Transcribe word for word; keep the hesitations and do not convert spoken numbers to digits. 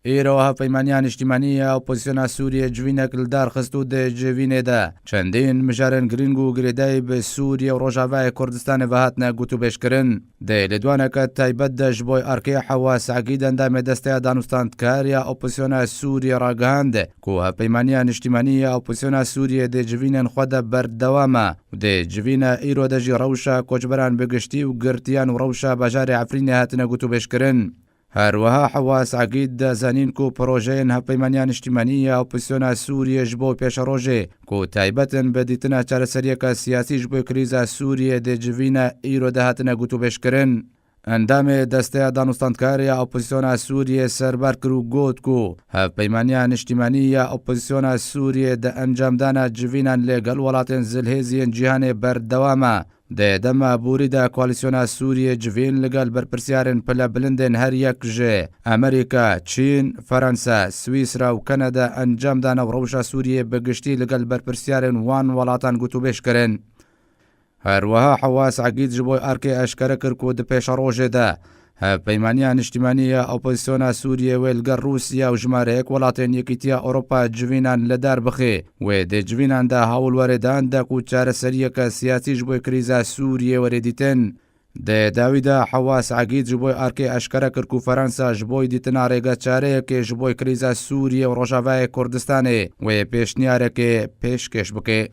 Îro hevpeymaniya niştimanî ya opozîsyona Sûriyê civînek li dar xist û di civînê de çendîn mijarên girîng û girêdayî bi Sûriye û Rojavayê Kurdistanê ve hatine gotûbêjkirin. Di lêdwaneke taybet de ji bo Arkê Hewa Segîd, endamê Desteya Danûstandkar ya Opozîsyona Sûriyê, ragihand ku hevpeymaniya niştimanî ya opozîsyona Sûriyê di civînên xwe de berdewam e û di civîna îro de jî rewşa koçberan bi giştî û girtiyan û rewşa bajarê Efrînê hatine gotûbêjkirin. Her wiha Hewa Segîd da zanîn ku projeyên Hevpeymaniya Niştimanî ya Opozîsyona Sûriyê ji bo pêşerojê ku taybet in bi dîtina çareseriyeke siyasî ji bo krîza Sûriyê di civîna îro de hatine gotûbêjkirin. Endamê Desteya Danûstandkar ya Opozîsyona Sûriyê serbar kir û got ku Hevpeymaniya Niştimanî ya Opozîsyona Sûriyê di encamdana civînan li gel welatên zilhêziyên cîhanê berdewam e. Di dema borî de koalîsyona Sûriyê civîn li gel berpirsiyarên pilebilindên her yek ji Amerîka, Çîn, Ferensa, Swîsra û Kanada encam dane û rewşa Sûriyê bi giştî li gel berpirsiyarên wan welatan gotûbêj kirin. Her wiha Hewa Segîd ji bo Arkê eşkere kir ku di pêşerojê de Hevpeymaniya Niştimanî ya Opozîsyona Sûriyê wê li gel Rûsya û jimareyek welatên Yekîtiya Ewropa civînan li dar bixê. Wê di civînan de hewl were dan de ku çareseriyeke siyasî ji bo krîza Sûriyê were dîtin. Di dawî de Hewa Segîd ji bo Arkê eşkere kir ku Ferensa ji bo dîtina rêgeçareyekê ji bo krîza Sûriyê û Rojavayê Kurdistanê wê pêşniyarekê pêşkêş bike.